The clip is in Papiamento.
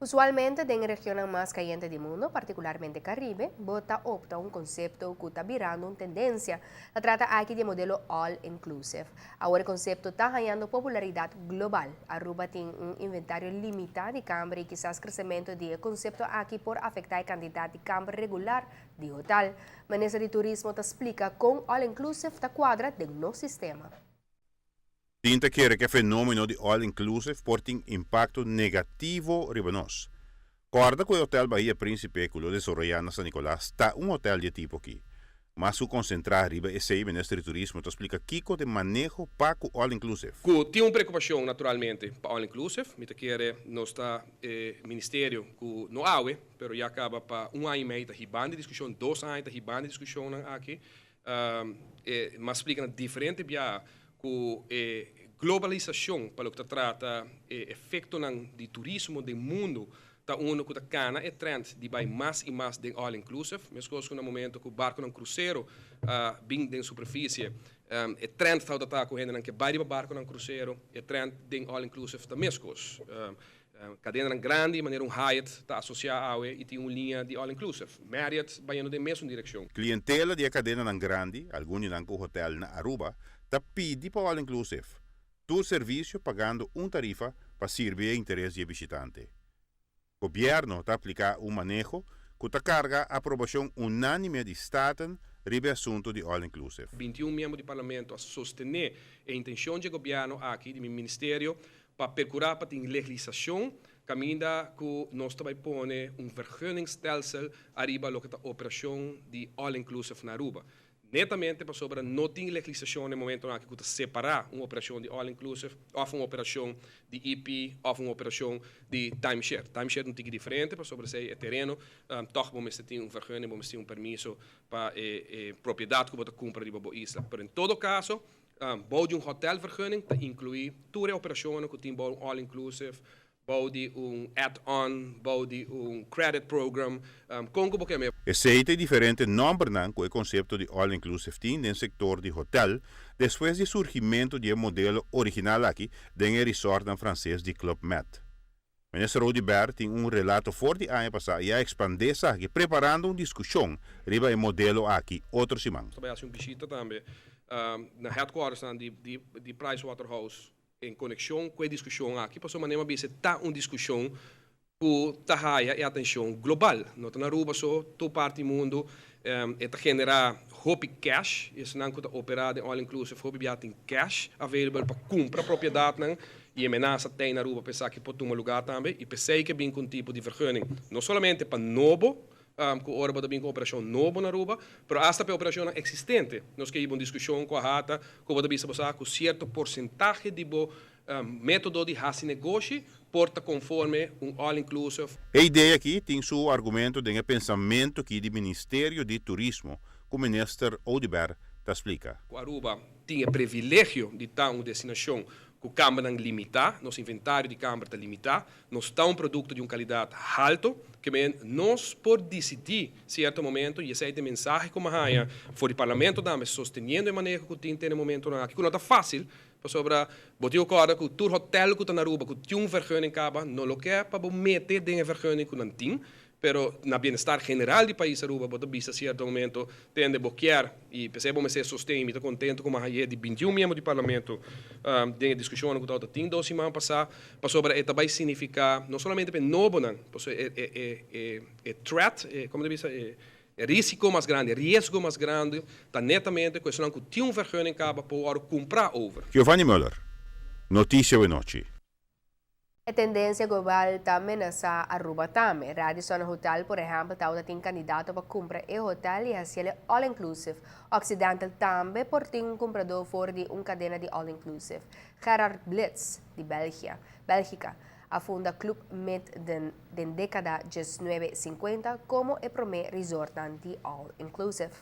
Usualmente, den region mas cayente di mundo, particularmente Caribe, bo ta opta un concepto cu ta birando un tendencia. Ta trata aki di modelo all-inclusive. Awor e concepto ta ganando popularidad global. Aruba tin un inventario limita di camber y kisas crecemento di e concepto aki por afecta e cantidad di camber regular di hotel. Minister di Turismo ta splica con all-inclusive ta cuadra den nos sistema. Tin ta kere cu e fenomeno di all-inclusive por tin impacto negativo riba nos. Corda cu e Hotel Bahia Principe cu lo desaroya na San Nicolas ta un hotel di e tipo aki. Mas cu concentra riba esey, Minister di Turismo ta splica kico ta e maneho pa cu all-inclusive. Cu tin un preocupacion naturalmente pa all-inclusive, mi ta kere nos ta ministerio cu no awe, pero ya caba pa un aña y mey ta hibando discusion, 2 aña ta hibando discusion aki, m'a splica na diferente via cu globalisacion pa loke ta trata efecto di turismo di mundo ta uno cu ta cana e trend di bay mas y mas di all inclusive, mescos cu na momento cu barconan crucero bin den superficie, e trend ta cu hende cu bay barconan crucero, e trend di all inclusive ta mescos. Cadenanan grandi, manera un Hyatt ta asocia awe y tin un liña di all inclusive. Marriott bayendo den mesun direccion. Clientela di cadenanan grandi, algun nan cu hotel na Aruba, ta pidi pa all inclusive. Tur servicio pagando un tarifa pa sirbi e interes di bishitante. Gobierno ta aplica un maneho cu ta carga aprobacion unanime di Staten riba asunto di all inclusive. 21 miembro di parlamento a sostene e intencion di gobierno aki, di mi ministerio, pa percura pa tin legislacion caminda cu nos tambe pone un vergunningstelsel ariba loke ta operacion di all inclusive na Aruba. Netamente pasobra no tin legislacion na e momento aki cu ta separa un operacion di all inclusive of un operacion di EP of un operacion di timeshare. Timeshare un tiki diferente pasobra e tereno, toch bo mester tin un vergunning, bo mester tin un permiso pa e propiedad cu bo ta cumpra riba bo isla. Pero en todo caso, bou di un hotelvergunning ta inclui tur operacion cu tin bou all inclusive, bou di un add-on, bou di un credit program, con cu me. Esey ta diferente nombernan cu e concepto di all inclusive tin den sector di hotel despues di surgimento di e modelo original aki den resort frances di Club Med. Minister Oduber tin un relato for di aña pasa y a expande aki, preparando un discusion riba e modelo aki otro siman. Tambe un bishita tambe na headquarters di Pricewaterhouse en conexion cu e discusion aki, pasobra manera bisa ta un discusion cu ta haya e atencion global. No ta na Aruba so, tur parti di mundo, e ta genera hopi cash, esnan cu ta opera den all inclusive, hopi bia tin cash available pa cumpra propiedadnan y e menasa tin na Aruba pensa cu por tuma lugar tambe y pensa cu bin cu un tipo di vergunning, no solamente pa nobo, cu ora bo bin cu operacion nobo na Aruba, pero hasta pa operacion existente. Nos kier un discusion cu AHATA, cu bo bisa cu cierto porcentahe di bo metodo di haci negoshi por ta conforme un all inclusive. E idea aki tin su argumento den pensamento aki di Ministerio di Turismo, cu Minister Oduber ta splica. Aruba tin e privilegio di ta un destinacion cu camber limita, nos inventario di camber ta limita, nos ta un producto di un calidad halto, kiermen nos por dicidi cierto momento, y esey ta e mensahe cu m'a haya for di parlamento tambe, sosteniendo e maneho cu tin na e momento aki, cu no ta facil, pasobra bo tin cu cu tur hotel cu ta na Aruba, cu tin un vergunning caba, no lo kier pa bo mete den e vergunning cu nan tin, pero na bienestar general di pais Aruba, bo ta bisa cierto momento, tende bo kier, y p'esey bo mester sostene, mi ta contento cu m'a haya di 21 miembro di parlamento, den discusion cu tin 2 siman pasa, pasobra e tambe significa no solamente pa nobonan, e threat, con ta bisa, e risico mas grandi, riesgo mas grandi, ta netamente cu esnan cu tin un vergunning caba por cumpra over. Giovanni Müller, Noticia Nochi. E tendencia global ta menasa Aruba tambe. Radisson Hotel, por ehempel, ta tin candidato pa cumpra e hotel y haci all inclusive. Occidental tambe por tin un cumprador for di un cadena di all inclusive. Gerard Blitz, di Belgica, a funda Club Med den decada 1950 como e prome resort di all inclusive.